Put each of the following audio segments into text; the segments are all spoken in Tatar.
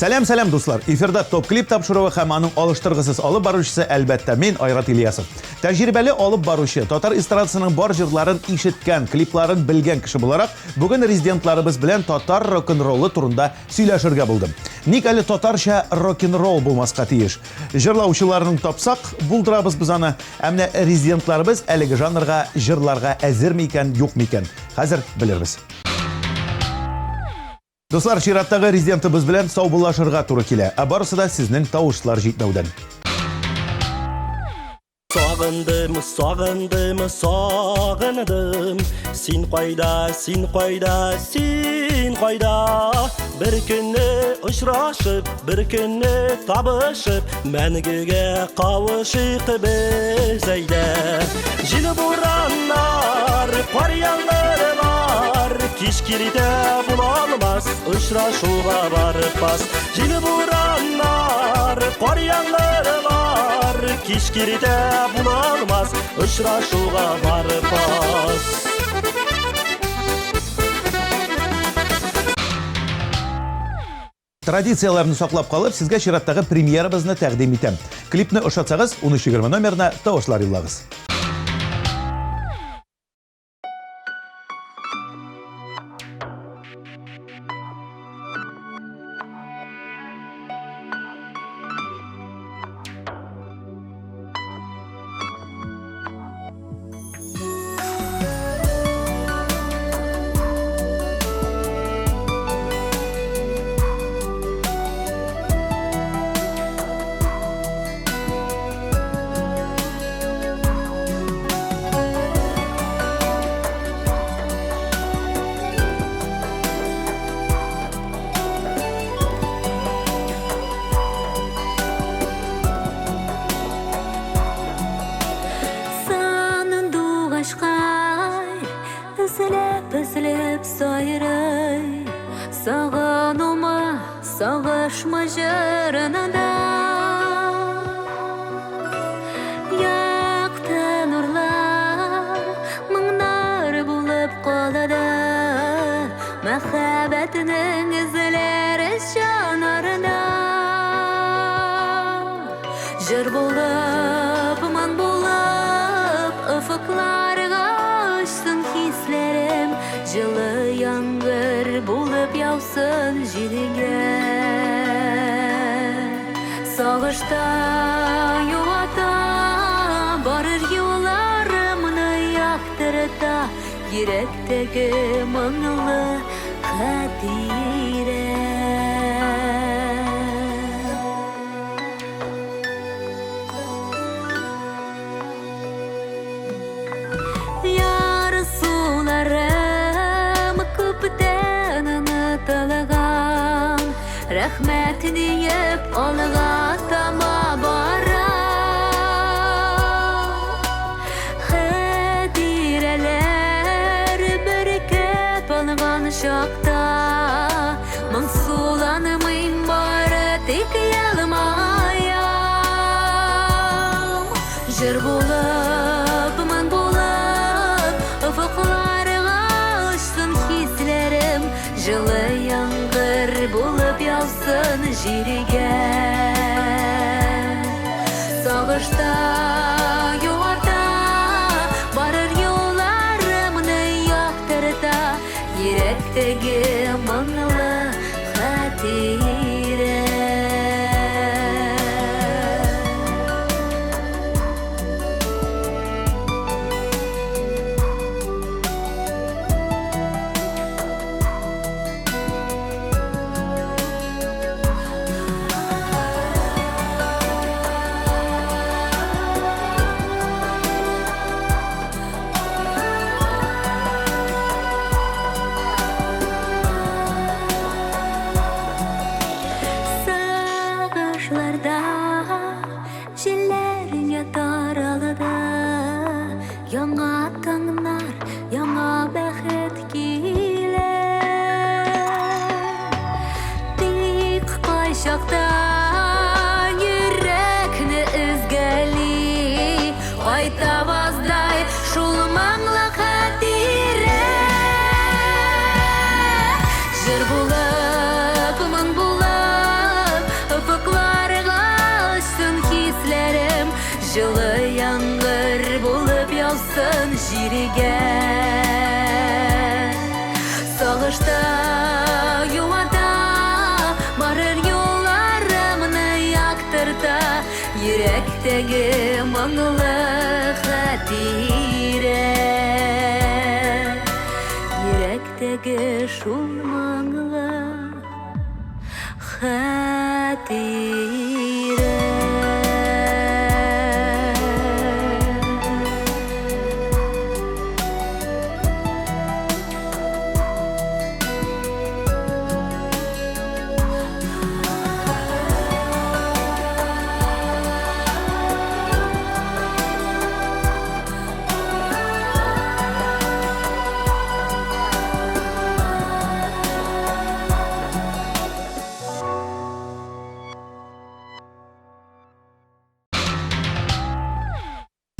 Сәлам, сәлам, дуслар! Эфирда Топ Клип тапшыруы һәм аның алыштыргысыз алып баручысы, әлбәттә, мин, Айрат Ильясов. Тәҗрибәле алып баручы, татар эстрадасының бар җырларын ишеткән, клипларын белгән кеше буларак, бүген резидентларыбыз белән татар рок-н-роллы турында сөйләшергә булдым. Ник әле татарча рок-н-ролл булмаска тиеш? Җырлаучыларның тапсак, булдырабыз без аны. Ә менә резидентларыбыз әлеге жанрга җырларга әзерме икән, юкмы икән? Хәзер белербез. Дуслар, чираттагы резидентыбыз белән саубуллашырга туры килә. Ә барысы да сезнең тавышлар җитмәүдән. Сагындым, сагындым, сагындым. Син кайда, син кайда, син кайда? Бер көнне очрашып, бер көнне табышып, мәңгегә кавышыйк без әйдә. Җил бураннар, кар яңгырлар, кич киртә була алмас, очрашуга барып бас. Җил бураннар, кар яңгырлар, кич киртә була алмас, очрашуга барып бас. Традицияләрне саклап калып, сезгә чираттагы премьерабызны тәкъдим итәм. Клипны ошатсагыз, 13.20 номерына тавышлар юллагыз. Сандугачкай өзелеп-өзелеп сайрый, Сагынума, сагышма җырында. Якты нурлар, моңнар булып калды, Мәхәббәтнең эзләре җаннарында. Җыр булып, моң булып, офыкларга очсын хисләрем, җылы яңгыр булып яусын җиргә. Сагышта юата, барыр юлларымны яктырта, йөрәктәге моңлы хатирә. Ярсуларым күптән онытылган, Рәхмәт диеп алга таба барам. Хәтирәләр бөркеп алган чакта, Моңсуланмыйм, бары тик елмаям. Җыр булып, моң булып, офыкларга очсын хисләрем, җылы яңгыр булып яусын җиргә. Сагышта юарта, барыр юлларымны яктырта, йөрәктәге моңлы хатирә. Сагышларда җилләргә таралды, Яңа таңнар, яңа бәхет килә. Тик кайчакта йөрәкне өзгәли, Кайта баздай шул моңлы хатирә. Җыр булып, моң булып, Салсын җиргә. Сагышта юата, барыр юлларымны яктырта, йөрәктәге моңлы хатирә. Йөрәктәге шул моңлы хатирә.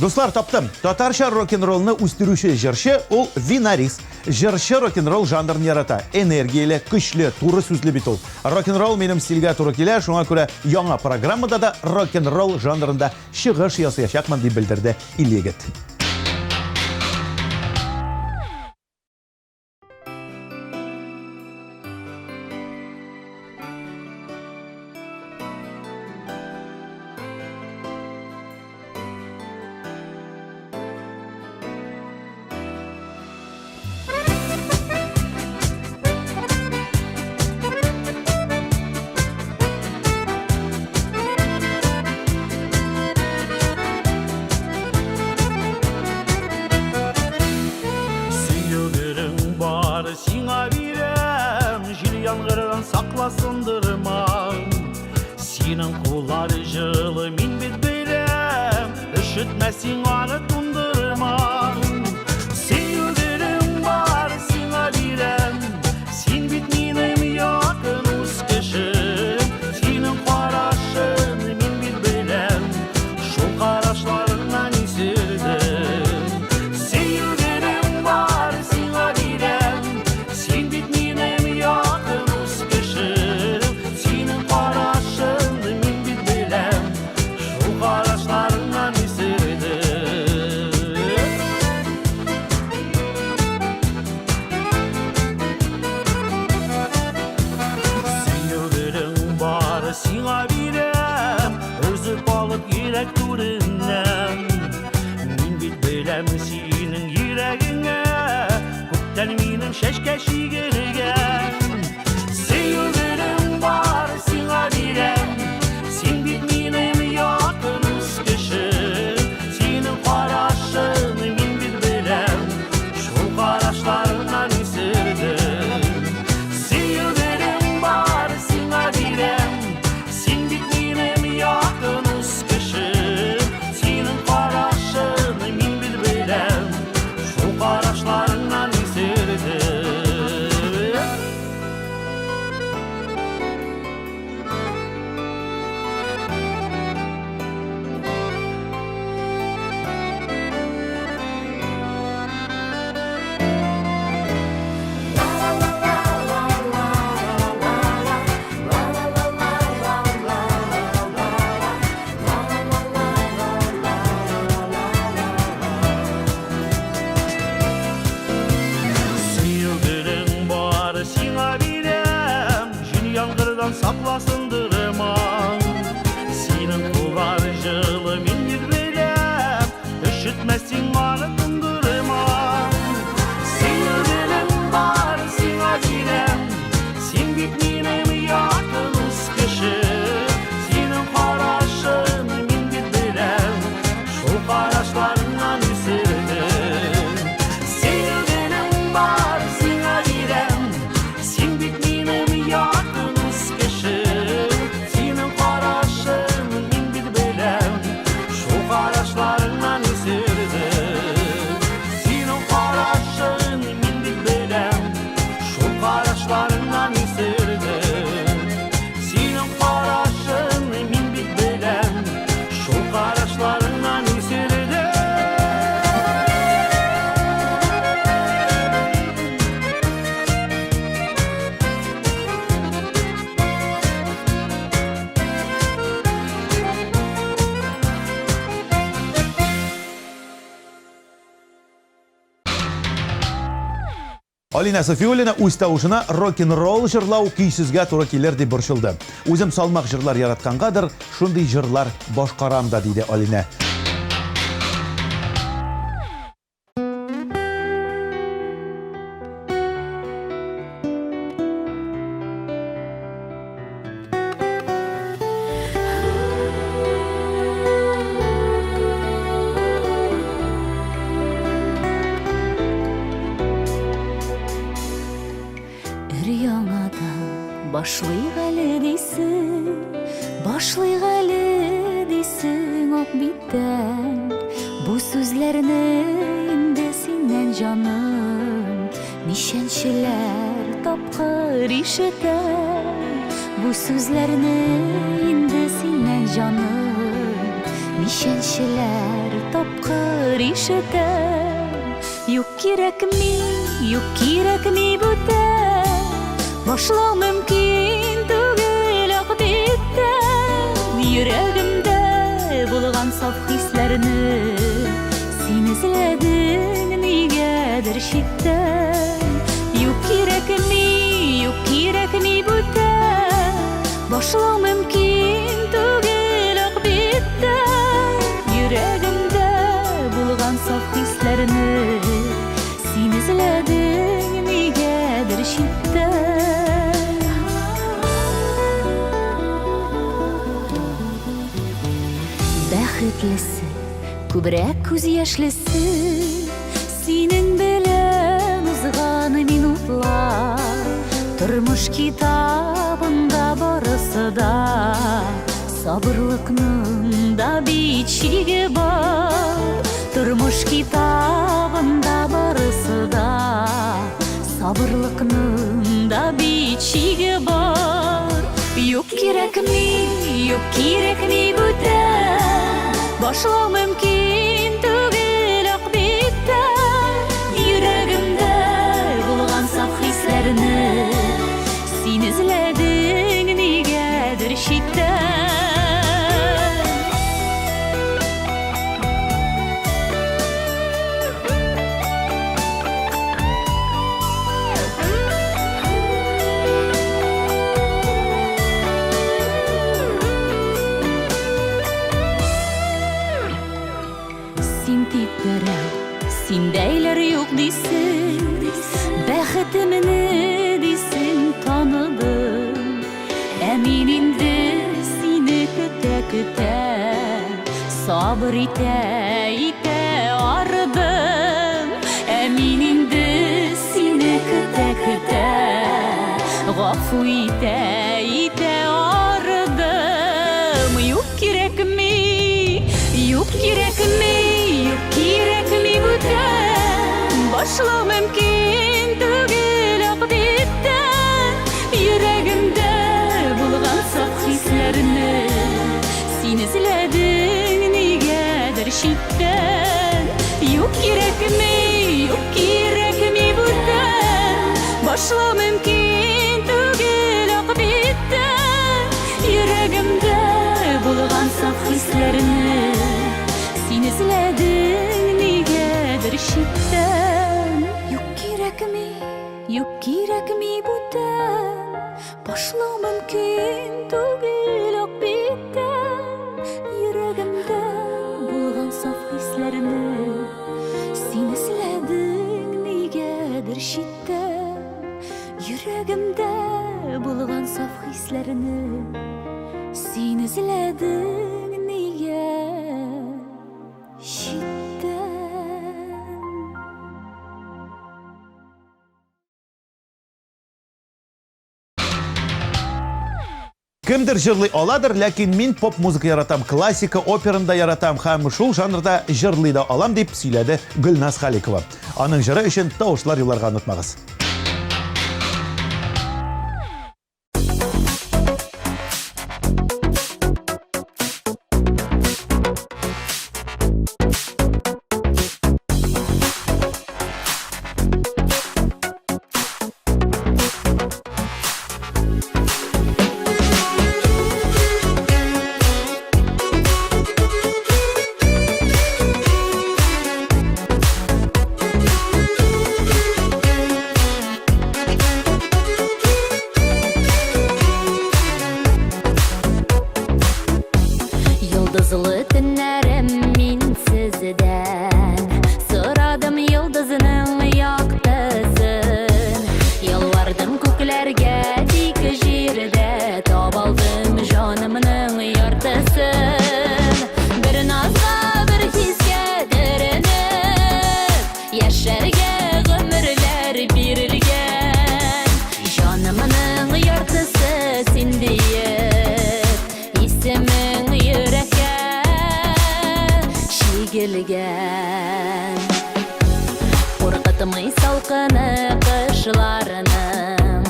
Дуслар, таптым. Татарча рок-н-роллны үстерүче җырчы ул Винарис. Җырчы рок-н-ролл жанрын ярата. Энергияле, көчле, туры сүзле бит ул. Рок-н-ролл минем стильгә туры килә, шуңа күрә яңа программада да рок-н-ролл жанрында чыгыш ясаячакмын, дип белдерде ил-егет. Сөюгерең бар, сиңа бирәм, җил яңгырдан сакласындырмам. Синең куллар җылы, мин бит беләм, өшетмә син аны тундырмам. Сөюгерең бар, сиңа бирәм, син бит минем якын үз кешем. Синең карашын мин бит беләм, шул карашларыңнан исердем. Сөюгерең бар, сиңа бирәм, син бит минем якын үз кешем. Синең карашын мин бит беләм, шул карашларыңнан исердем. Сөюгерең бар, сиңа бирәм, өзеп алып йөрәк түреннән. Мин бит беләм синең йөрәгеңә, күптән минем чәчкә чигергән. Сөюгерең бар, сиңа бирәм, син бит минем якын үз кешем. Синең карашын мин бит беләм, шул карашларыңнан исердем. Сөюгерең бар, сиңа бирәм, син бит минем якын үз кешем. Синең карашын мин бит беләм, шул карашларыңнан исердем. Сөюгерең бар, сиңа бирәм, җил яңгырдан сакласындырмам. Синең куллар җылы, мин бит беләм, өшетмә син аны туңдырмам. Сөюгерең бар, сиңа бирәм, син бит минем якын үз кешем. Синең карашын мин бит беләм, шул карашларыңнан исердем. Сөюгерең бар, сиңа бирәм, син бит минем якын үз кешем. Алинә Сафиуллина үз тавышына рок-н-ролл җырлау көйсезгә туры килер дип борчылды. Үзем салмак җырлар яраткангадыр, шундый җырлар башкарам да, диде Алинә. Өр-яңадан башлыйк әле дисең, башлыйк әле дисең ак биттән. Бу сүзләрне инде синнән, җаным, ничәнчеләр тапкыр ишетәм. Бу сүзләрне инде синнән, җаным, ничәнчеләр тапкыр ишетәм. Юк кирәкми, юк кирәкми бүтән, башлау мөмкин түгел ак биттән. Йөрәгемдә булган саф хисләрне син эзләдең нигәдер читтән. Юк кирәкми, юк кирәкми бүтән, башлау мөмкин түгел ак биттән. Йөрәгемдә булган саф хисләрне син эзләдең нигәдер читтән. Бәхетлесе, күбрәк күз яшьлесе, синең белән узган минутлар. Тормыш китабында барысы да, сабырлыкның да бит чиге бар. Тормыш китабында барысы да, сабырлыкның да бит чиге бар. Юк кирәкми, юк кирәкми бүтән, башлау мөмкин түгел ак биттән. Йөрәгемдә булган саф хисләрне син эзләдең нигәдер читтән. Син тик берәү, синдәйләр юк дисең, бәхетемне дисең таныдым. Ә мин инде сине көтә-көтә, сабыр итә итә арыдым. Ә мин инде сине көтә-көтә, гафу итә итә арыдым. Юк кирәкми, юк кирәкми, юк кирәкми бүтән, башлау мөмкин түгел ак биттән. Йөрәгемдә булган саф хисләрне син эзләдең нигәдер читтән. Юк кирәкми, юк кирәкми бүтән, башлау мөмкин түгел ак биттән. Йөрәгемдә булган саф хисләрне син эзләдең нигәдер читтән. Юк кирәкми, юк кирәкми бүтән, башлау мөмкин түгел ак биттән. Йөрәгемдә булган саф хисләрне син эзләдең нигәдер читтән. Йөрәгемдә булган саф хисләрне син эзләдең нигә читтән. Кемдер җырлый аладыр, ләкин мин поп-музыка яратам, классика, операны да яратам һәм шул жанрда җырлый да алам, дип сөйләде Гөлназ Халикова. Аның җыры өчен тавышлар юлларга онытмагыз. Яшәргә гомерләр бирелгән. Җанымның яртысы син диеп, Исемең йөрәккә чигелгән. Куркытмый салкыны кышларның,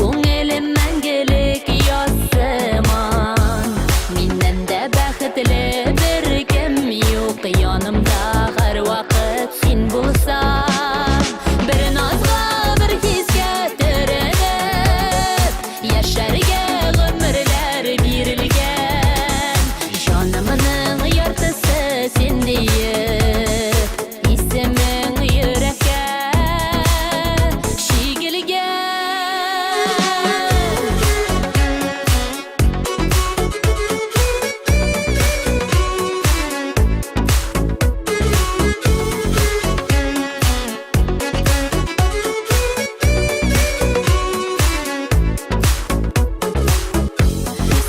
Күңелем мәңгелек яз сыман. Миннән дә бәхетле беркем юк, Янымда һәрвакыт син булсаң. Бер назга, бер хискә төренеп, Яшәргә гомерләр бирелгән. Җанымның яртысы син диеп, Исемең йөрәккә чигелгән.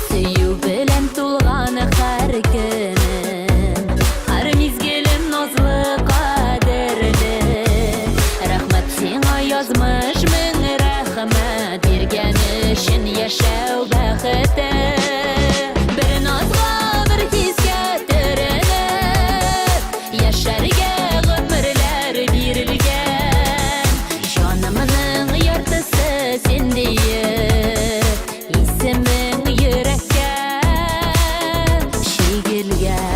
Сөю белән тулган һәр көнем, һәр мизгелем назлы, кадерле. Рәхмәт сиңа, язмыш, мең рәхмәт биргән өчен яшәү бәхете. Бер назга, бер хискә төренеп, яшәргә гомерләр бирелгән. Җанымның яртысы син диеп, Исемең йөрәккә чигелгән.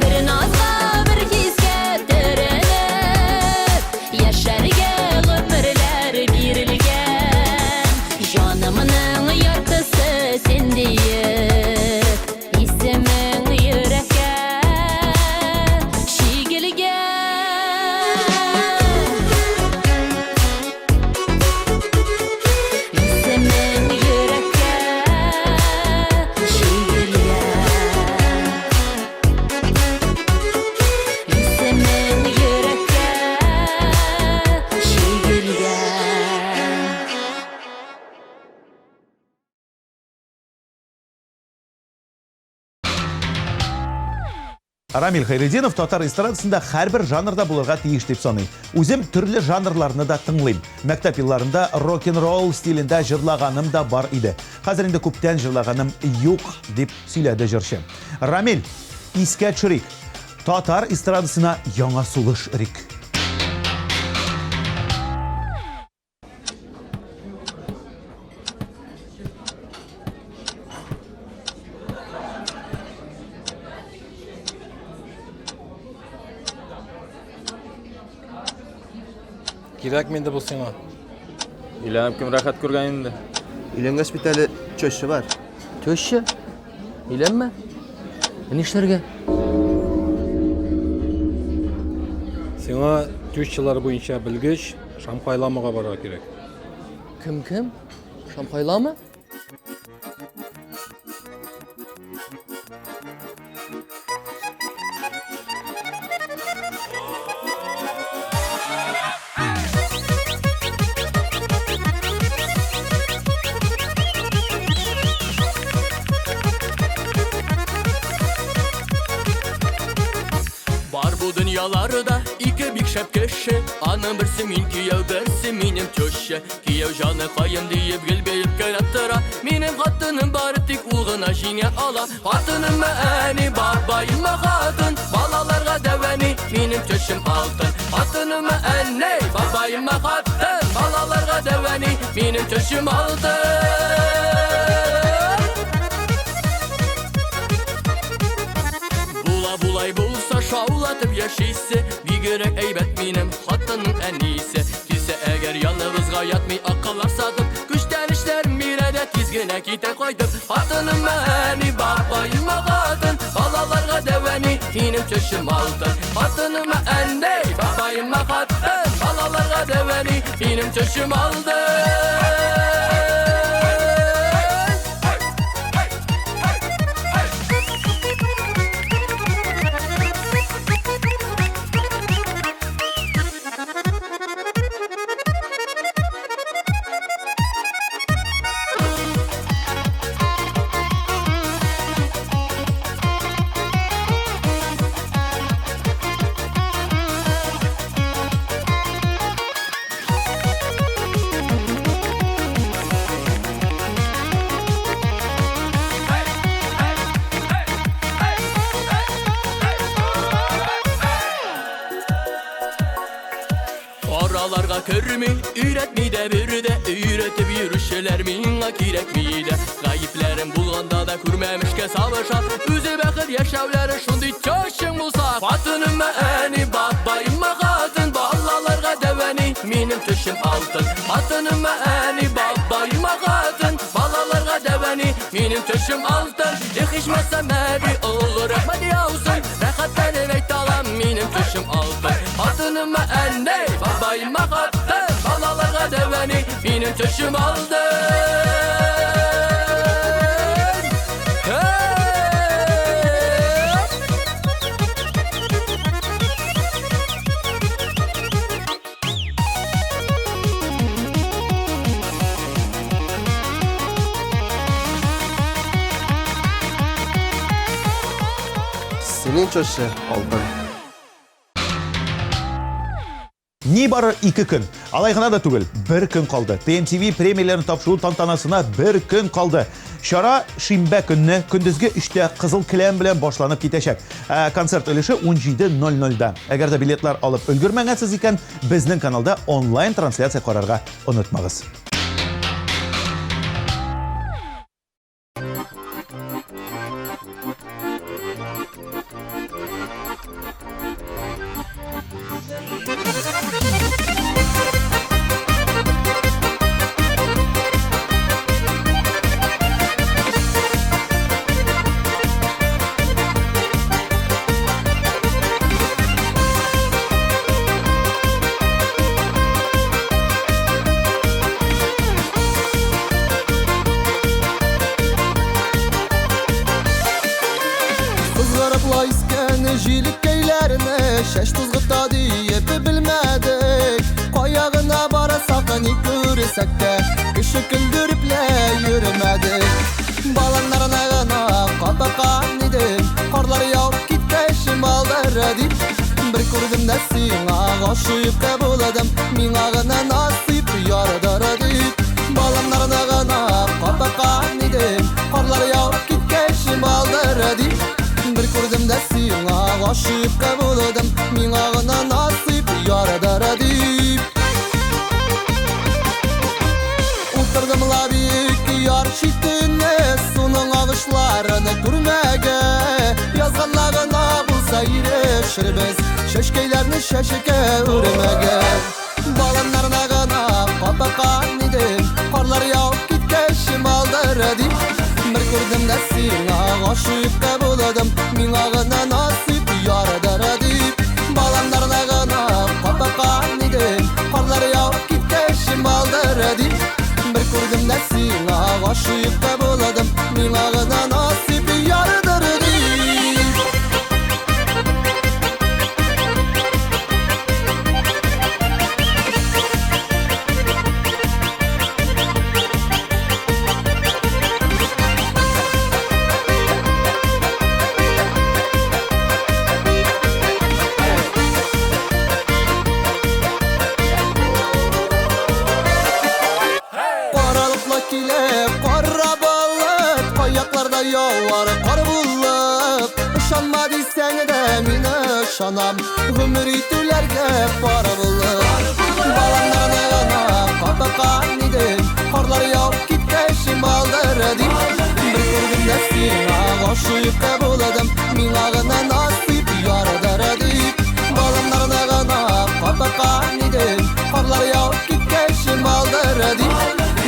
Бер назга, бер хискә төренеп, Яшәргә гомерләр бирелгән. Җанымның яртысы син диеп, Исемең йөрәккә чигелгән. Исемең йөрәккә чигелгән. Исемең йөрәккә чигелгән. Рамил Хәйретдинов татар эстрадасында һәрбер жанрда булырга тиеш дип саный. Үзем төрле жанрларны да тыңлыйм. Мәктәп елларында рок-н-ролл стилендә җырлаганым да бар иде. Хәзер инде күптән җырлаганым юк, дип сөйләде җырчы. Рамил, искә төшерик. Татар эстрадасына яңа сулыш өрик. Кирәкме инде бу сиңа? Өйләнеп кем рәхәт күргән инде? Өйләнгәч бит әле теща бар. Теща? Өйләнмә? Ә нишләргә? Сиңа тещалар буенча белгеч Шамхайламага барырга кирәк. Кем кем? Шамхайлама? Бар бу дөньяларда ике бик шәп кеше, Аның берсе мин кияү, берсе минем теща. Кияү җаны каен диеп гел бәеп кенә тора. Минем хатыным бары тик ул гына җиңә ала. Хатыныма әни, бабаема хатын, балаларга дәвәни, минем тещам алтын. Хатыныма әни, бабаема хатын, балаларга дәвәни, минем тещам алтын. Була булай булса шаулатып яшисе, Бигрәк әйбәт минем хатынның әнисе. Килсә әгәр яныбызга ятмый акыллар сатып, Күчтәнешләрен бирә дә тиз генә китә кайтып. Хатыныма әни, бабаема хатын, Балаларга дәвәни, минем тещам алтын. Хатыныма әни, бабаема хатын, Балаларга дәвәни, минем тещам алтын. Араларга керми, өйрәтми дә бер дә, өйрәтеп йөрүчеләр миңа кирәкми дә. Гаепләрем булганда да күрмәмешкә салыша, үзе бәхет яшәүләре шундый тещаң булса. Хатыныма әни, бабаема хатын, балаларга дәвәни, минем төшем алтын. Хатыныма әни, бабаема хатын, балаларга дәвәни, минем төшем алтын. Эх, ичмасам әби, олы рәхмәт яусын, рәхәтләнеп әйтә алам, минем төшем алтын. Хатыныма әни, бабаема хатын, балаларга дәвәни, минем төшем алтын. Hey! Синең теща алтын. Нибары 2 көн. Алай гына да түгел, бер көн калды. TMTV премияләрен тапшыру тантанасына бер көн калды. Чара шимбә көнне көндезге 3-тә кызыл келәм белән башланып китәчәк. Концерт өлеше 17:00-да. Әгәр дә билетлар алып өлгермәгәнсез икән, безнең каналда онлайн трансляция карарга онытмагыз. Сызгырып искән җилеккәйләрне чәч тузгыта диеп белмәдек. Кая гына барсак, ни күрсәк тә, кеше көлдереп лә йөрмәдек. Баланнарына гына капакан идем, карлар явып киткәч малдыр дип. Бер күрдем дә сиңа гашыйк булдым, миңа гына насыйп ярдыр дип. Баланнарына гына капакан идем, карлар явып киткәч малдыр дип. Бер күрдем дә сиңа гашыйк булдым, миңа гына насыйп ярдыр дип. Утырдым ла биек яр читенә, суның агышларын күрмәгә. Язганла гына булса ирешербез, чәчкәйләрне чәчкә үрмәгә. Баланнарына гына капакан идем, карлар явып киткәч малдыр дип. Бер күрдем дә сиңа гашыйк булдым, миңа гына насыйп ярдыр дип. Баланнарына гына капакан идем, карлар явып киткәч малдыр дип. Бер күрдем дә сиңа гашыйк булдым, миңа гына насыйп ярдыр дип. Каралыпла килеп, кара балык, каякларда явар кар булып. Ышанма дисәң дә мин ышанам, гомер итүләргә пар булып. Баланнарына гына капакан идем, карлар явып киткәч малдыр дип. Бер күрдем дә сиңа гашыйк булдым, миңа гына насыйп ярдыр дип. Баланнарына гына капакан идем, карлар явып киткәч малдыр дип.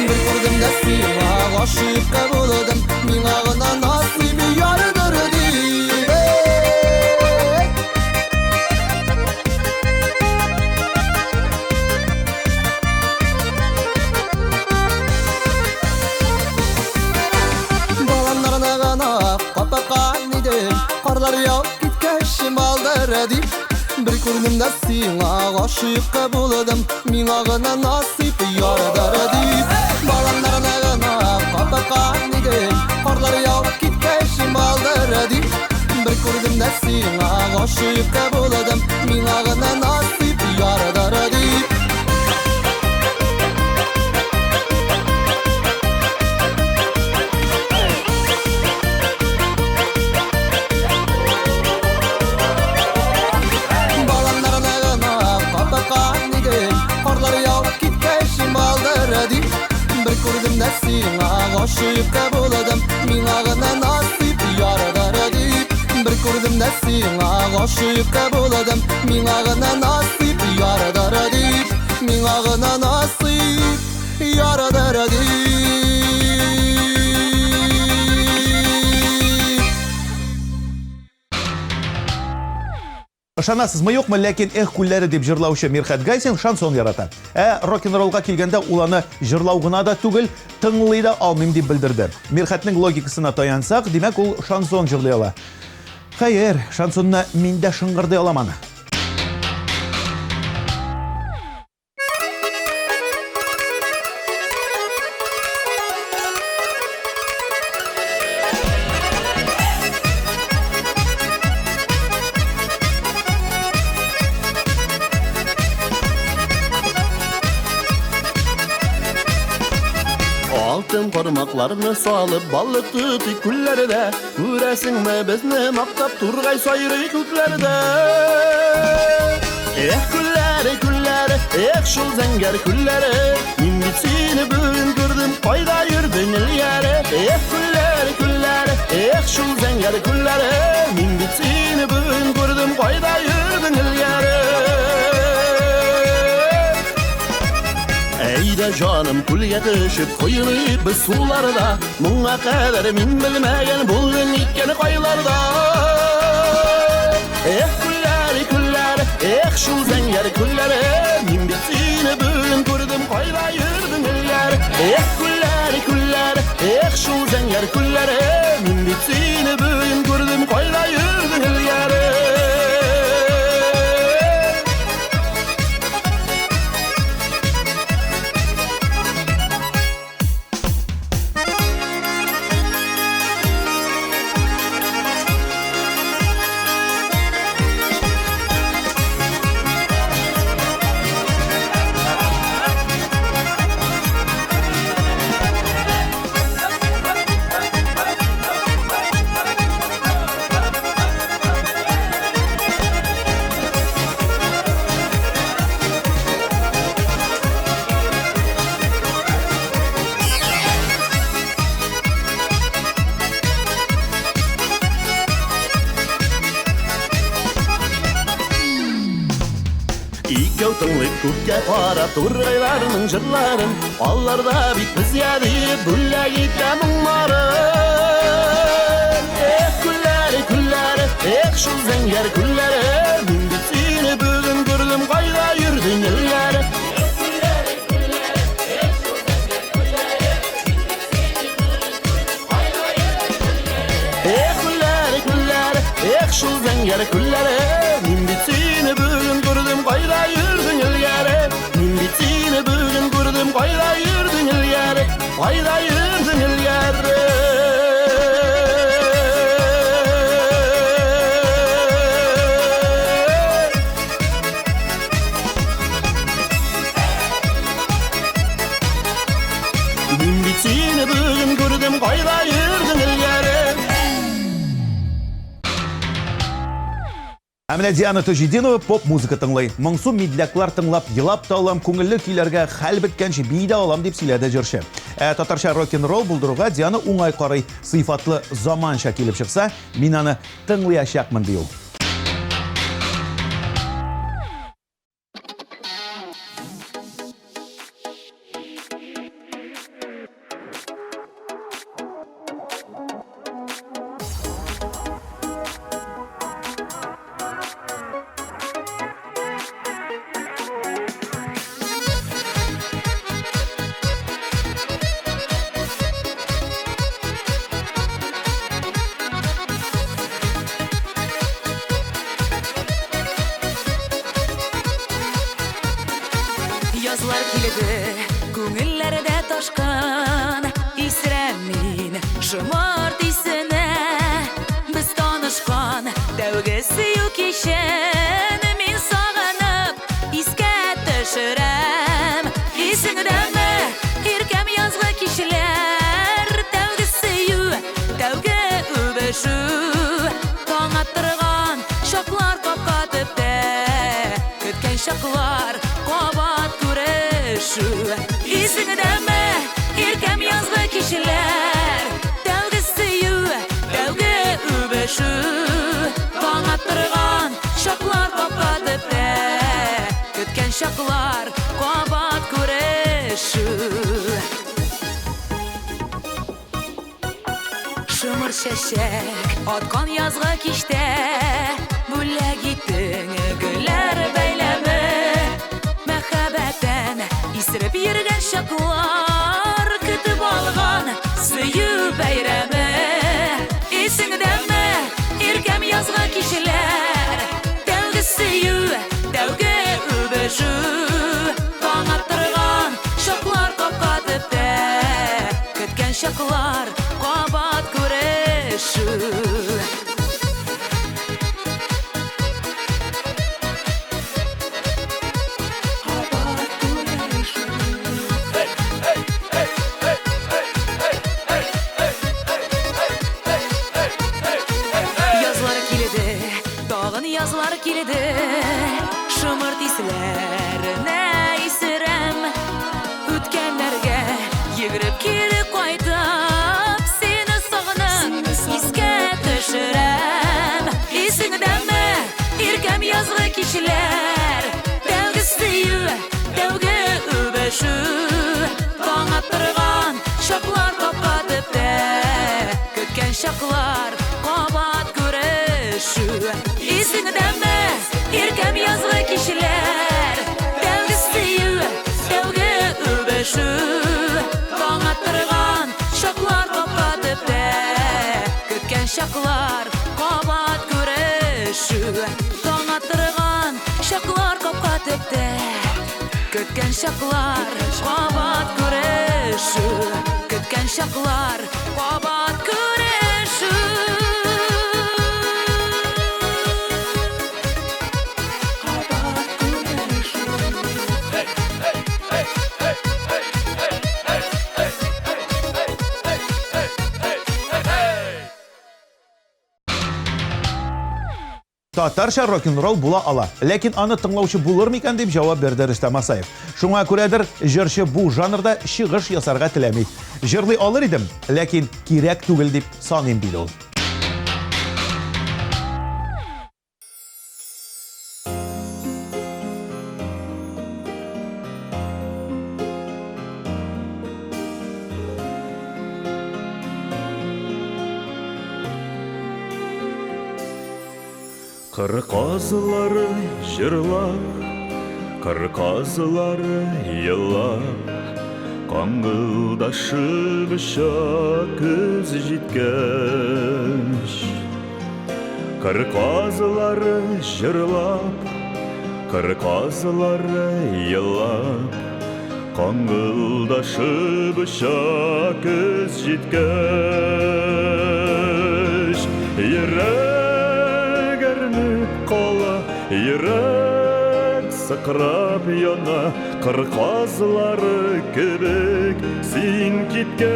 Бер күрдем дә сиңа гашыйк булдым, миңа гына насыйп ярдыр дип. Эй! Баланнарына гына капакан идем, карлар явып киткәч малдыр дип. Бер күрдем дә сиңа гашыйк булдым, миңа гына насыйп ярдыр дип. Баланнарына гына капакан идем, карлар явып киткәч малдыр дип. Бер күрдем дә сиңа гашыйк булдым, миңа гына насыйп ярдыр дип. Баланнарына гына капакан идем, сиңа гашыйк булдым, миңа гына насыйп ярдыр дип. Бер күрдем дә сиңа гашыйк булдым, миңа гына насыйп ярдыр дип. Миңа гына насыйп ярдыр дип. Ышанасызмы юкмы, ләкин Эх күлләре дип җырлаучы Мирхәт Гайсин шансон ярата. Ә рок-н-роллга килгәндә ул аны җырлау гына да түгел, тыңлый да алмыйм дип белдерде. Мирхәтнең логикасына таянсак, димәк, ул шансон җырлый ала. Хәер, шансонны мин дә шыңгырдый алам аны. Алтын кармакларны салып, балык тотыйк күлләрдә. Күрәсеңме, безне мактап тургай сайрый күкләрдә. Эх, күлләре, күлләре, эх, шул зәңгәр күлләре. Мин бит сине бүген күрдем, кайда йөрдең элгәре? Эх, күлләре, күлләре, эх, шул зәңгәр күлләре. Мин бит сине бүген күрдем, кайда йөрдең элгәре? Әйдә, җаным, күлгә төшеп, коеныйк без суларда. Моңа кадәр мин белмәгән булдың икән кайларда. Эх, күлләре, күлләре, эх, шул зәңгәр күлләре. Мин бит сине бүген күрдем, кайда йөрдең элгәре? Эх, күлләре, күлләре, эх, шул зәңгәр күлләре. Мин бит сине бүген күрдем, кайда йөрдең элгәре? Икәү тыңлыйк күккә карап тургайларның җырларын. Алар да бит безгә дип бүләк итә моңнарын. Эх, күлләре, күлләре, эх, шул зәңгәр күлләре. Мин бит сине бүген күрдем, кайда йөрдең элгәре? Эх, күлләре, күлләре, эх, шул зәңгәр күлләре. Мин бит сине бүген күрдем, кайда йөрдең элгәре? Мин бит сине бүген күрдем, кайда йөрдең элгәре? Кайда йөрдең элгәре? Мин бит сине бүген күрдем, кайда йөрдең элгәре? Ә менә Диана Таҗетдинова поп-музыка тыңлый. Моңсу медляклар тыңлап, елап та алам, күңелле көйләргә хәл беткәнче бии дә алам, дип сөйләде җырчы. Ә татарча рок-н-ролл булдыруга Диана уңай карый. Сыйфатлы заманча килеп чыкса, мин аны тыңлыячакмын, ди ул. Язлар килде, күңелләрдә ташкын. Исерәм мин шомарт исенә. Без танышкан тәүге сөю кичен мин сагынып искә төшерәм. Исеңдәме, иркәм, язгы кичләр, тәүге сөю, тәүге үбешү. Таң аттырган чаклар капка төптә, көткән чаклар кабат күрешү. Исеңдәме, иркәм язгы кичләр? Тәүге сөю, тәүге үбешү, таң аттырган чаклар капка төптә, көткән чаклар кабат күрешү. Шымыр чәчәк аткан язгы кичтә, бүләк иттең гөлләр бәйләме. Мәхәббәттән исереп йөргән чаклар, көтеп алган сөю бәйрәме. Исеңдәме, иркәм язгы кичләр? Тәүге сөю, тәүге үбешү, таң аттырган чаклар капка төптә, көткән чаклар кабат күрешү. Кабат күрешү. Язлар килде, тагын язлар килде, шомырт исләренә исерәм. Үткәннәргә йөгереп кире кайтып, сине сагынып искә төшерәм. Исеңдәме, иркәм язгы кичләр? Тәүге сөю, тәүге үбешү, таң аттырган чаклар капка төптә, көткән чаклар кабат күрешү. Исеңдәме, иркәм язгы кичләр? Тәүге сөю, тәүге үбешү, таң аттырган чаклар капка төптә, көткән чаклар кабат күрешү. Таң аттырган чаклар капка төптә, көткән чаклар кабат күрешү. Көткән чаклар кабат күрешү. Кабат күрешү. Татарча рок-н-ролл була ала, ләкин аны тыңлаучы булыр микән дип җавап бирде Рөстәм Асаев. Шуңа күрәдер, җырчы бу жанрда чыгыш ясарга теләми. Җырлый алыр идем, ләкин кирәк түгел дип саныйм, диде ул. Кыр казлары җырлап, кыр казлары елап, каңгылдашып оча көз җиткәч. Кыр казлары җырлап, кыр казлары елап, каңгылдашып оча көз җиткәч. Йөрәк әрнеп кала, йөрәк сыкрап яна, кыр казлары кебек син киткәч.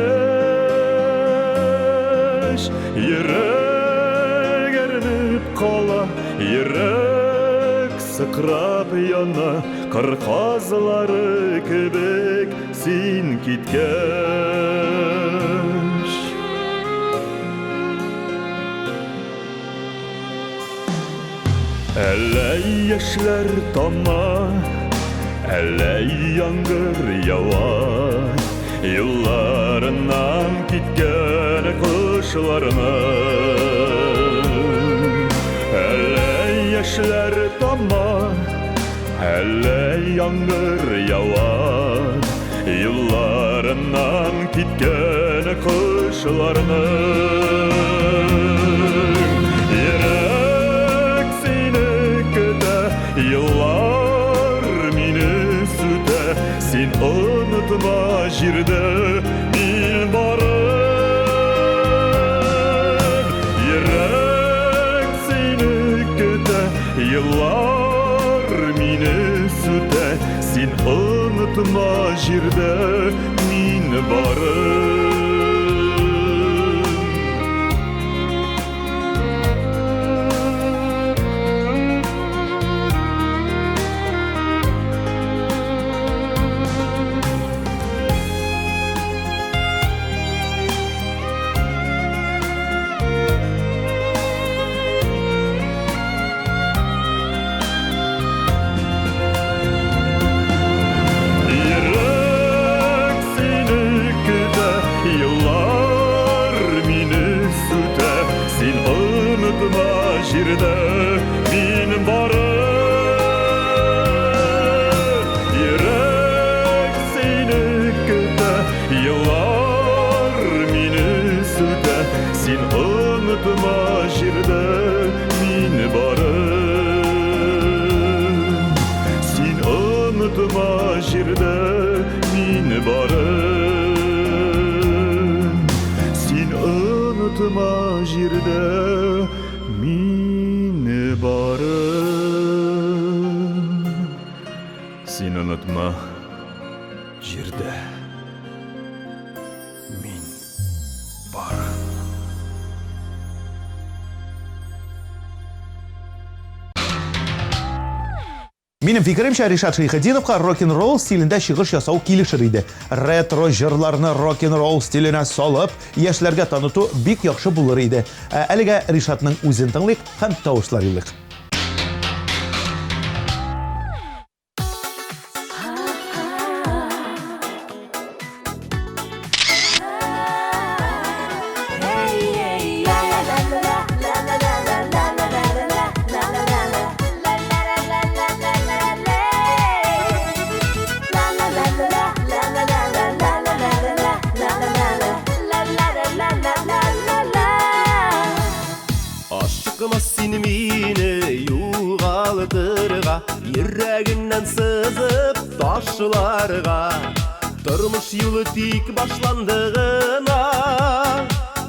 Йөрәк әрнеп кала, йөрәк сыкрап яна, кыр казлары кебек син киткәч. Әллә яшьләр тама, әллә яңгыр ява, юлларыннан киткән кошларның. Әллә яшьләр тама, әллә яңгыр ява, юлларыннан киткән кошларның. Йөрәк сине көтә, еллар мине сүтә, син онытма җирдә мин барым. Йөрәк сине көтә, еллар мине сүтә, син онытма җирдә мин барым. Син онытма җирдә мин барым. Син онытма җирдә мин барым. Син онытма җирдә мин барым. Син онытма җирдә мин барым. Минем фикеремчә, Ришат Шәйхетдиновка рок-н-ролл стилендә чыгыш ясау килешер иде. Ретро җырларны рок-н-ролл стиленә салып, яшьләргә таныту бик яхшы булыр иде. Ә әлегә Ришатның үзен тыңлыйк һәм тавышлар юллыйк. Ашыкма син мине югалтырга, Йөрәгеңнән сызып ташларга. Тормыш юлы тик башланды гына,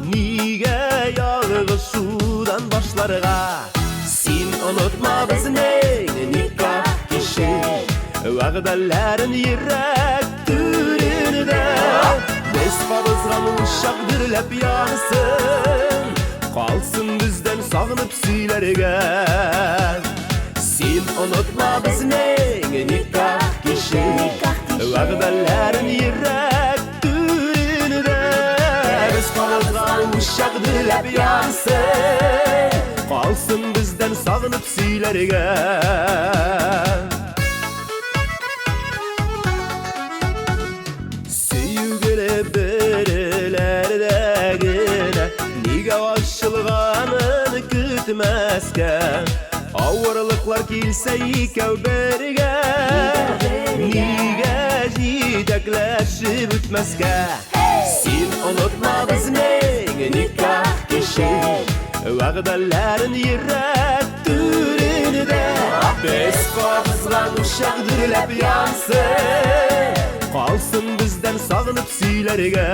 Нигә ялгышудан башларга? Син онытма безнең никах кичен, Вәгъдәләрен йөрәк түрендә. Без кабызган учак дөрләп янсын, Калсын бездән сагынып сөйләргә. Син онытма безнең никах кичен, Вәгъдәләрен йөрәк түрендә. Без кабызган учак дөрләп янсын, Калсын бездән сагынып сөйләргә. Сөю геле береләрдә генә, Нигә ачылганын көтмәскә? Авырлыклар килсә икәү бергә, Нигә җитәкләшеп үтмәскә? Син онытма безнең никах кичен, Вәгъдәләрен йөрәк түрендә. Без кабызган учак дөрләп янсын, Калсын бездән сагынып сөйләргә.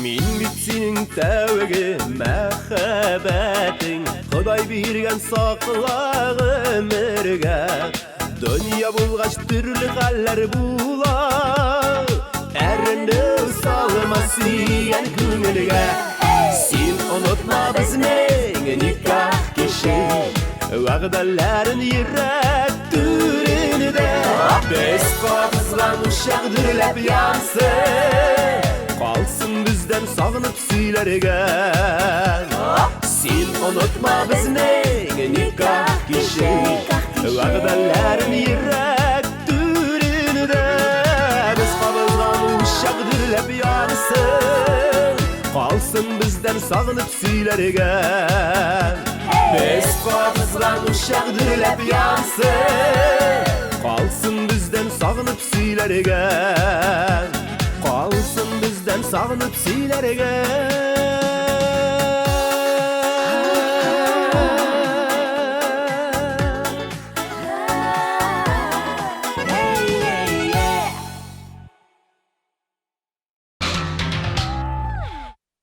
Мин бит синең тәүге мәхәббәтең, Ходай биргән сакла гомергә. Дөнья булгач төрле хәлләр була, Әрнү салма сөйгән күңелгә. Син онытма безнең никах кичен, Вәгъдәләрен йөрәк түрендә. Без кабызган учак дөрләп янсын, Калсын бездән сагынып сөйләргә. Син онытма безнең никах кичен, Вәгъдәләрен йөрәк түрендә. Без кабызган учак дөрләп янсын, Калсын бездән сагынып сөйләргә. Без кабызган учак дөрләп янсын, Калсын бездән сагынып сөйләргә. Калсын бездән сагынып сөйләргә.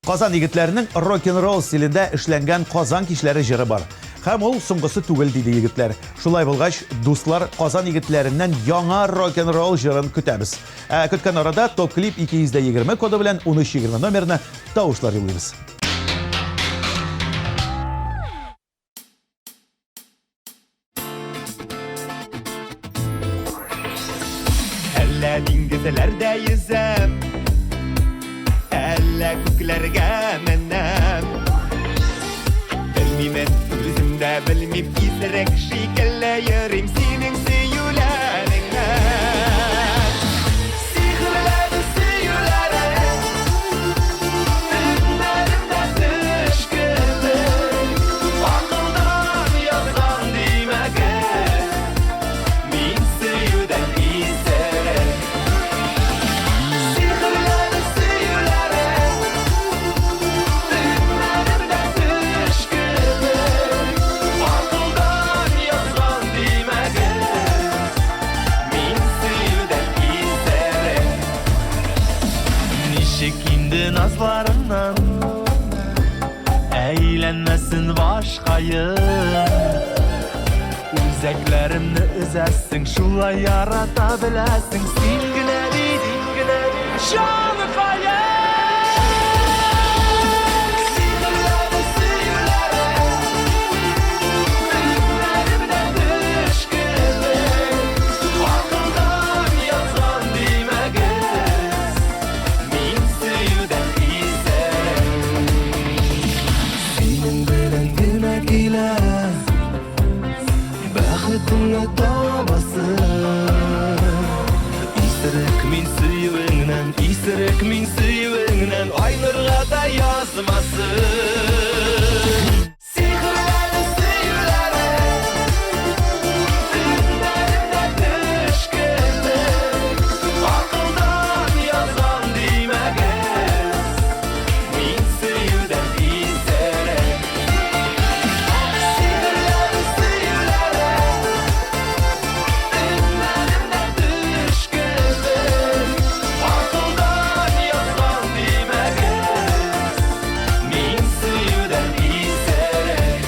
Казан егетләренең рок-н-ролл стилендә эшләнгән Казан кичләре җыры бар. Һәм ул соңгысы түгел, диде егетләр. Шулай булгач, дуслар, Казан егетләреннән яңа рок-н-ролл җырын көтәбез. Ә көткән арада топ-клип 220 коды белән 1320 номерына тавышлар юллыйбыз. Әллә диңгезләрдә йөзәм, әллә күкләргә менәм. Белмимен, үзем дә белмим, исерек шикелле йөрим синең сөюләреңнән. Сихерләде сөюләрең, Назларыңнан әйләнмәсен башкаем. Үзәкләремне өзәсең, шулай ярата беләсең. Син генә бит, син генә бит, җаныкаем. Сихерләре, сөюләре, Төннәремдә төш кебек. Акылдан язган димәгез, мин сөюдән исерек. Синең белән генә килә бәхетемне табасым. Исерек мин сөюеңнән, исерек мин сөюеңнән, айнырга да язмасын. Сихерләре, сөюләре, төннәремдә төш кебек. Акылдан язган димәгез, мин сөюдән исерек. Сихерләре, сөюләре, төннәремдә төш кебек. Акылдан язган димәгез, мин сөюдән исерек.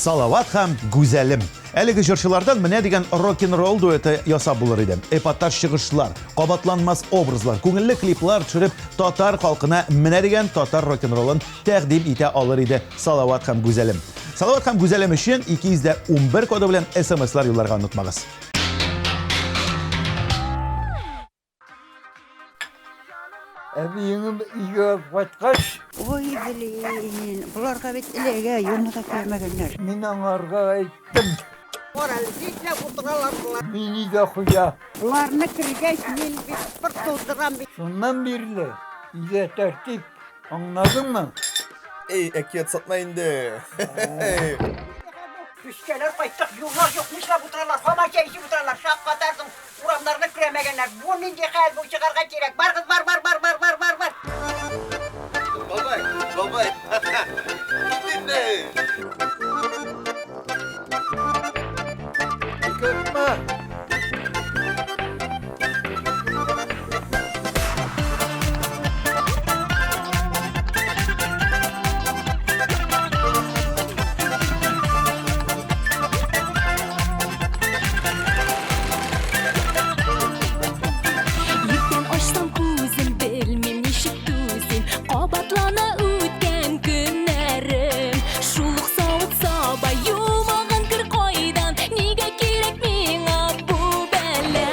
Салават һәм Гүзәлем. Әлеге җырчылардан менә дигән рок-н-ролл дуэты ясап булыр иде. Эпатаж чыгышлар, кабатланмас образлар, күңелле клиплар төшереп, татар халкына менә дигән татар рок-н-роллын тәкъдим итә алыр иде Салават һәм Гүзәлем. Салават һәм Гүзәлем өчен 211 коды белән СМСлар юлларга онытмагыз. Әбиеңем өйгә алып кайткач. Ой, блин, боларга бит эләгә, юлны да күрмәгәннәр. Мин аңарга әйттем. Кара әле, нишләп утыралар болар? Мин өйдә хуҗа. Боларны кергәч, мин бит пыр туздырам бит. Шуннан бирле өйдә тәртип, аңладыңмы? Эй, әкият сатма инде. Көчкәләр кайттык, юллар юк, нишләп утыралар? Һаман чәй эчеп утыралар, шаккатарсың. Урамнарны көрәмәгәннәр. Бу нинди хәл, бу чыгарга кирәк. Барыгыз, бар, бар, бар, бар, бар, бар, бар. Бабай, бабай. Кит инде. Курыкма. Иртән ачсам күзем, белмим ничек түзим. Кабатлана үткән көннәрем. Шул ук савыт-саба, юмаган кер кайдан. Нигә кирәк миңа бу бәла?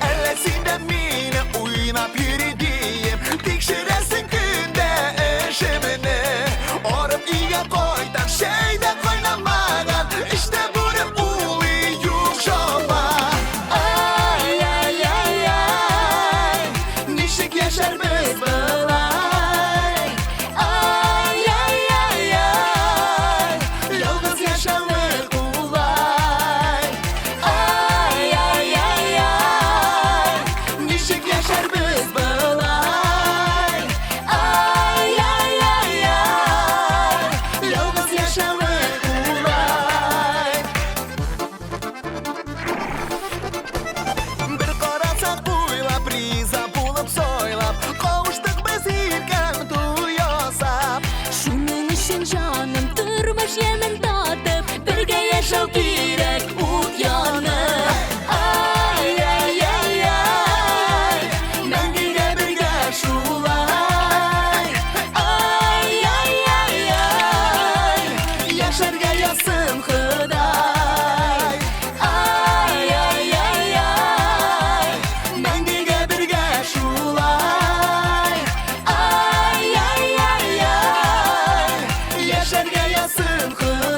Әллә син дә мине уйнап йөри диеп, тикшерәсең көндә эшемне. Арып өйгә кайтам, чәй дә кайнамаган, эчтә бүре улый, юк чама. Ай-яй-яй-яй, ничек яшәрбез болай? Ай-яй-яй-яй, ялгыз яшәве кулай. Ай-яй-яй-яй, ничек яшәрбез болай? Ай-яй-яй-яй, ялгыз яшәве кулай. Бер карасак буйлап, риза булып сайлап, кавыштык без иркәм туй ясап. Шуның өчен җаным тормыш ямен татып, бергә яшәү кирәк ут янып. Ай-яй-яй-яй, мәңгегә бергә шулай. Ай-яй-яй-яй, яшәргә язсын Ходай. Ай-яй-яй-яй, мәңгегә бергә шулай. Ай-яй-яй-яй, яшәргә язсын Ходай.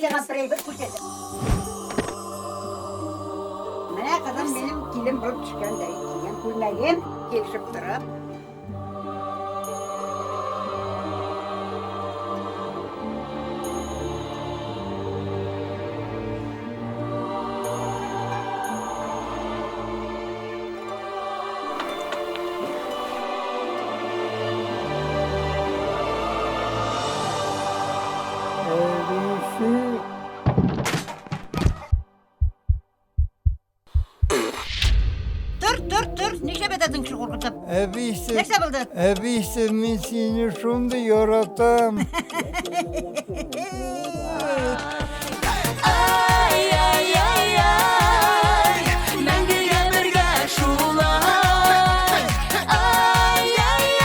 сиңа бер әйбер күрсәтәм. Менә кызым минем килен булып төшкәндә кигән күлмәгем килешеп тора. Әбисе. Тор, тор, тор. Нишләп ятасың кеше куркытып? Әбисе. Нәрсә булды? Әбисе, мин сине шундый яратам. Ай-яй-яй-яй, мәңгегә бергә шулай. Ай-яй-яй-яй,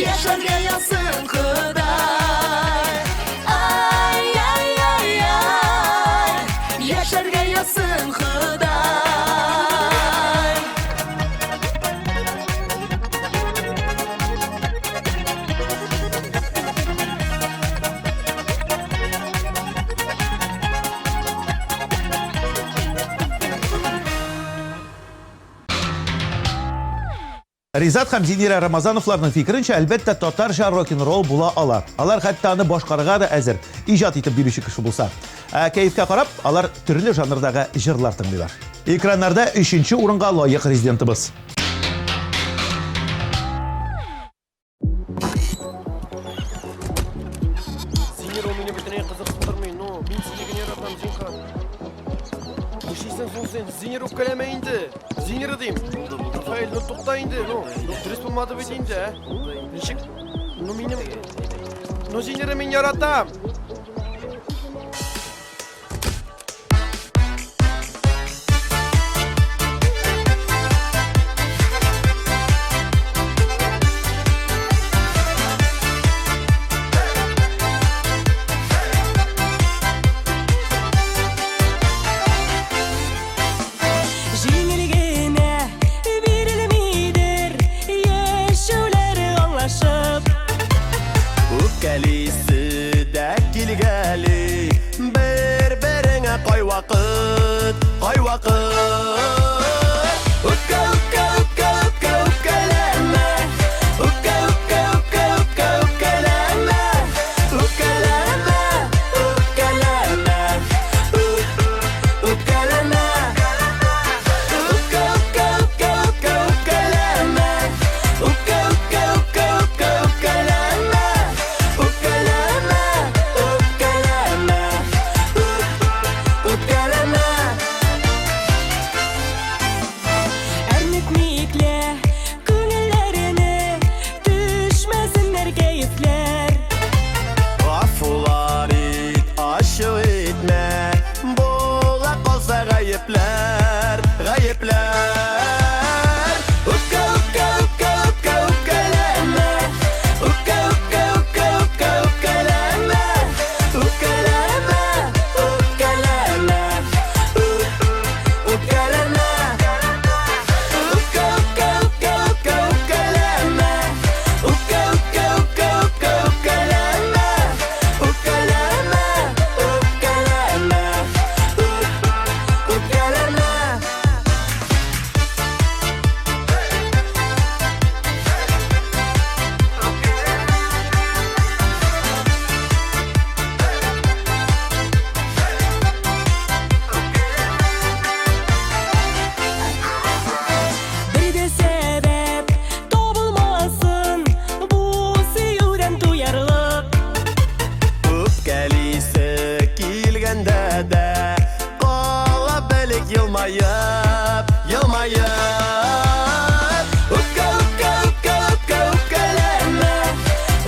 яшәргә язсын Ходай. Ай-яй-яй-яй, яшәргә язсын Ходай. Ризат һәм Зинира Рамазановларның фикеренчә, әлбәттә, татарча рок-н-ролл була ала. Алар хәтта аны башкарырга да әзер, иҗат итеп бирүче кеше булса. Ә кәефкә карап, алар төрле жанрдагы җырлар тыңлыйлар. Экраннарда өченче урынга лаек резидентыбыз. Зинир, ул мине бөтенләй кызыксындырмый. Ну, мин сине генә яратам, зинһар. Нишлисең соң син? Зинир, үпкәләмә инде. Зинир дим. Рафаэль, ну тукта инде. Ну, ну дөрес булмады бит инде, ә? Ничек? Ну минем... Ну Зинирны мин яратам. Җиңел генә бирелмидер яшәүләр аңлашып. Үпкәлисе дә килгәли бер-береңә кайвакыт, кайвакыт. Үпкә, үпкә, үпкә, үпкә, үпкәләмә. Үпкә, үпкә, үпкә, үпкә, үпкәләмә. Үпкәләмә, үпкәләмә. Үпкәләмә. Үпкә, үпкә, үпкә, үпкә, үпкәләмә. Үпкә, үпкә, үпкә, үпкә, үпкәләмә. Үпкәләмә, үпкәләмә. Үпкәләмә. Әрнетмик лә күңелләрне, төшмәсеннәр кәефләр. Гафулар ит, ачу итмә, була калса гаепләр, гаепләр. Үпкә, үпкә, үпкә, үпкә, үпкәләмә. Үпкә, үпкә, үпкә, үпкә, үпкәләмә. Үпкәләмә, үпкәләмә. Үпкәләмә. Үпкә, үпкә, үпкә, үпкә, үпкәләмә. Үпкә, үпкә, үпкә, үпкә, үпкәләмә. Үпкәләмә, үпкәләмә. Үпкәләмә. Бер дә сәбәп табылмасын бу сөюдән туярлык. Үпкәлисе килгәндә дә кала белик елмаеп, елмаеп. Үпкә, үпкә, үпкә, үпкә, үпкәләмә.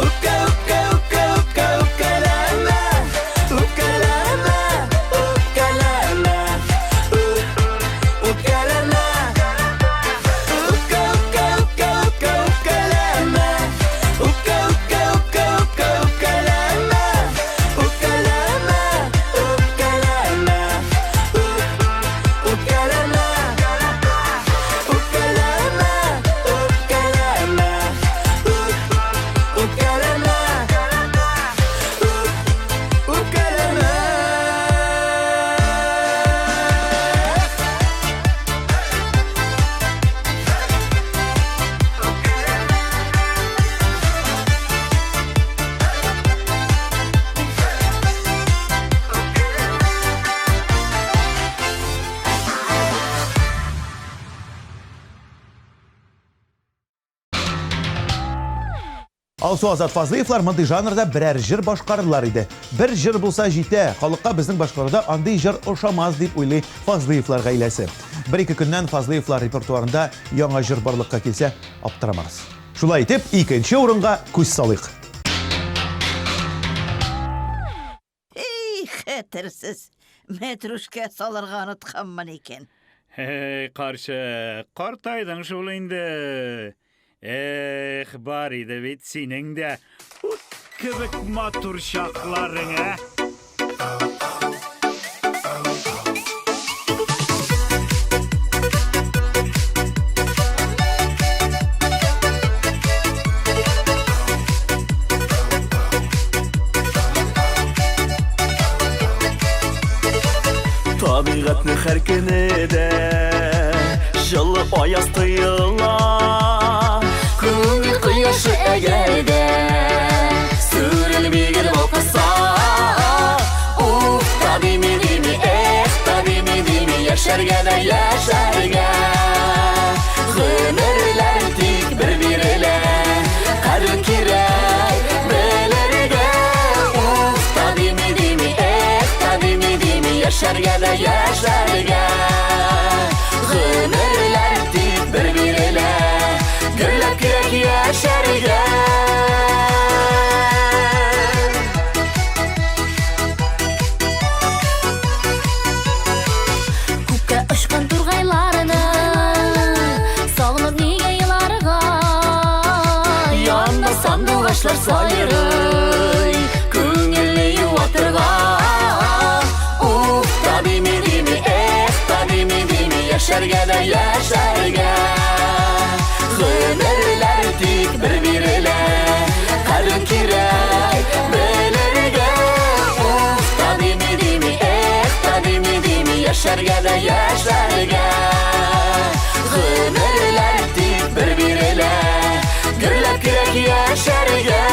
Үпкә, үпкә, үпкә, үпкә, үпкәләмә. Үпкәләмә, үпкәләмә. Үпкәләмә. Үпкә, үпкә, үпкә, үпкә, үпкәләмә. Үпкә, үпкә, үпкә, үпкә, үпкәләмә. Үпкәләмә, үпкәләмә. Үпкәләмә. Алсу Азат Фазлыевлар мондый жанрда берәр җыр башкарырлар иде. Бер җыр булса җитә, халыкка безнең башкаруда андый җыр ошамас дип уйлый Фазлыевлар гаиләсе. Бер-ике көннән Фазлыевлар репертуарында яңа җыр барлыкка килсә, аптырамагыз. Шулай итеп, икенче урынга күз салыйк. Эй, хәтерсез, мәтрүшкә салырга онытканмын икән. Эй, карчык, картайдың шул инде. Эх, бар иде бит синең дә ут кебек матур чакларың, ә? Табигатьнең һәр көне дә җылы аяз тоела. Күңел кояшы әгәр дә сүрелми гел балкыса. Уф, та дими дими, эх, та дими дими, яшәргә дә яшәргә. Гомерләр тик бер бирелә, кадер кирәк белергә. Уф, та дими дими, эх, та дими дими, яшәргә дә яшәргә. Гомерләр тик бер бирелә, гөрләп кирәк яшәргә. Күккә очкан тургайларны сагынып нигә еларга? Янда сандугачлар сайрый, күңелне юатырга. Уф, та дими дими, эх, та дими дими, яшәргә дә яшәргә. Гомерләр тик бер бирелә, кадер кирәк белергә. Уф, та дими дими, эх, та дими дими, яшәргә дә яшәргә. Гомерләр тик бер бирелә, гөрләп кирәк яшәргә.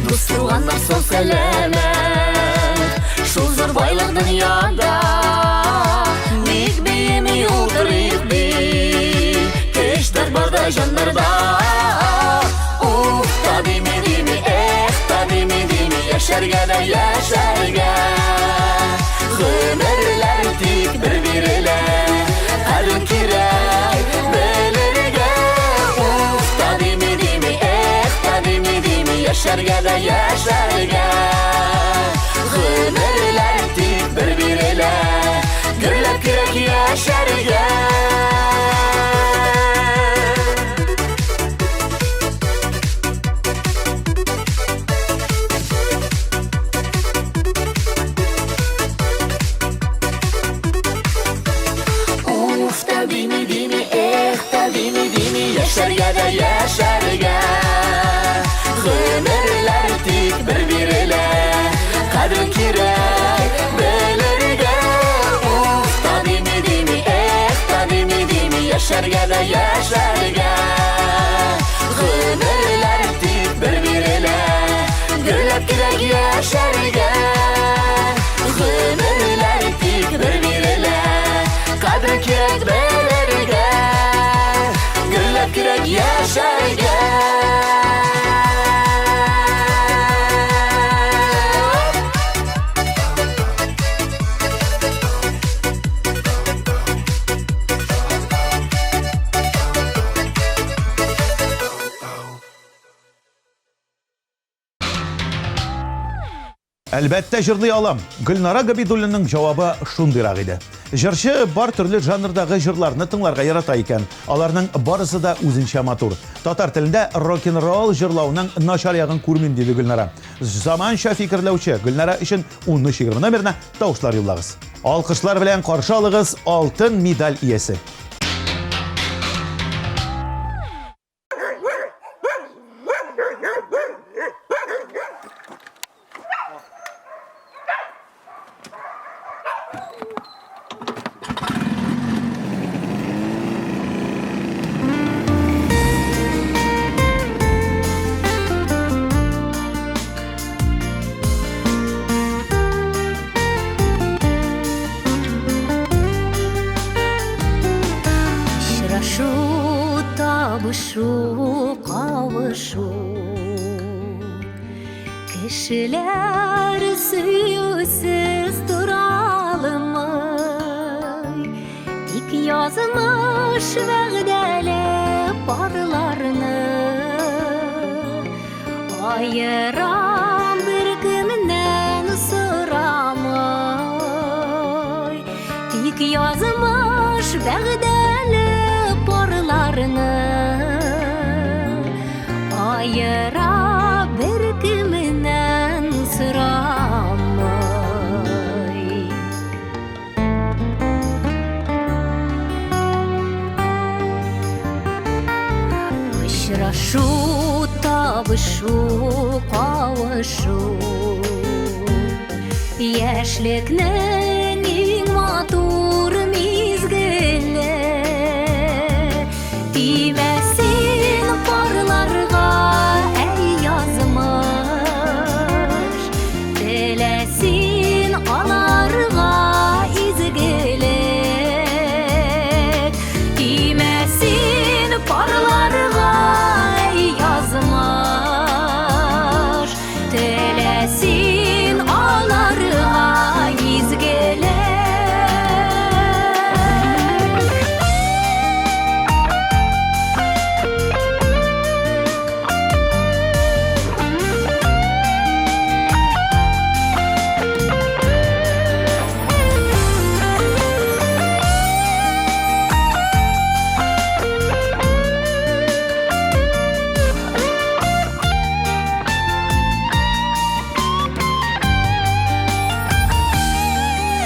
Дус туганнар сау сәламәт, шул зур байлык дөньяда. Ник биеми утырыйк бит, көчләр барда җаннарда. Уф, та дими дими, эх, та дими дими, яшәргә дә яшәргә. Гомерләр тик бер бирелә, кадер кирәк белергә. Уф, та дими дими, эх, та дими дими, яшәргә дә яшәргә. Гомерләр тик бер бирелә, гөрләп кирәк яшәргә. Уф, та дими дими, эх, та дими дими, яшәргә дә яшәргә. Гомерләр тик бер бирелә, кадер кирәк белергә. Уф, та дими дими, эх, та дими дими, яшәргә дә яшәргә. Гомерләр тик бер бирелә, гөрләп кирәк яшәргә. Гомерләр тик бер бирелә, кадер кирәк белергә. Гөрләп кирәк яшәргә. Әлбәттә, җырлый алам. Гөлнара Габидуллиның җавабы шундыйрак иде. Җырчы бар төрле жанрдагы җырларны тыңларга ярата икән. Аларның барысы да үзенчә матур. Татар телендә рок-н-ролл җырлауның начар ягын күрмим, диде Гөлнара. Заманча фикерләүче Гөлнара өчен 13.20 номерына тавышлар юллагыз. Алкышлар белән каршы алыгыз алтын медаль иясе. Очрашу, табышу, кавышу. Кешеләр сөюсез тора алмый. Тик язмыш вәгъдәле парларны аера беркемнән сорамый. Тик язмыш вәгъдәле парларны аера беркемнән сорамый. Очрашу, табышу, кавышу. Яшьлекнең иң матур мизгеле. Тимәсен парларга, әй язмыш. Теләсен аларга изгелек. Тимәсен парларга, әй язмыш. Теләсен аларга изгелек.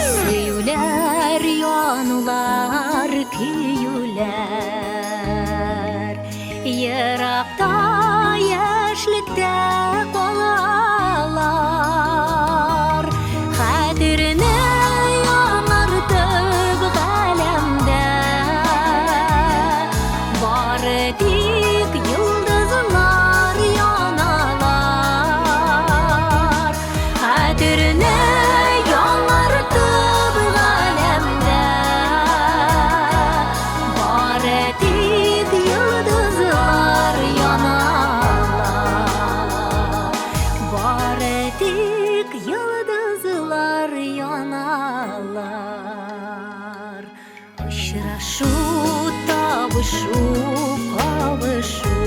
Сөюләр, янулар, көюләр Еракта яшьлектә калалар. Хәтерне яңартып галәмдә Бары тик йолдызлар яналар. Хәтерне яңартып галәмдә Бары тик йолдызлар яналар. Бары тик йолдызлар яналар. Очрашу, табышу, кавышу.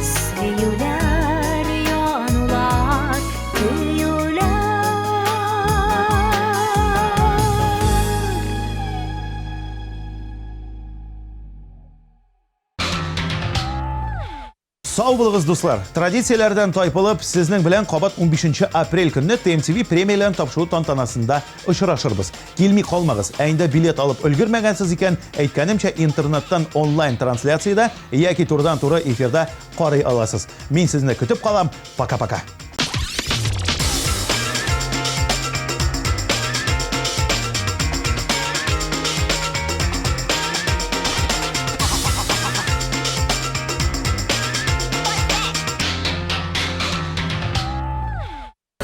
Сөюләр, янулар, көюләр. Сау булыгыз, дуслар! Традицияләрдән тайпылып, сезнең белән кабат 15 апрель көнне ТМТВ премияләрен тапшыру тантанасында очрашырбыз. Килми калмагыз. Ә инде билет алып өлгермәгәнсез икән, әйткәнемчә, интернеттан онлайн трансляциядә яки турыдан-туры эфирда карый аласыз. Мин сезне көтеп калам. Пока-пока.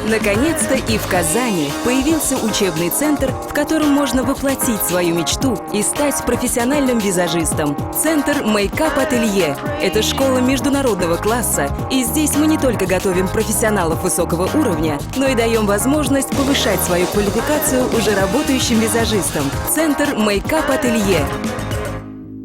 Наконец-то и в Казани появился учебный центр, в котором можно воплотить свою мечту и стать профессиональным визажистом. Центр Makeup Ателье – это школа международного класса, и здесь мы не только готовим профессионалов высокого уровня, но и даем возможность повышать свою квалификацию уже работающим визажистам. Центр Makeup Ателье.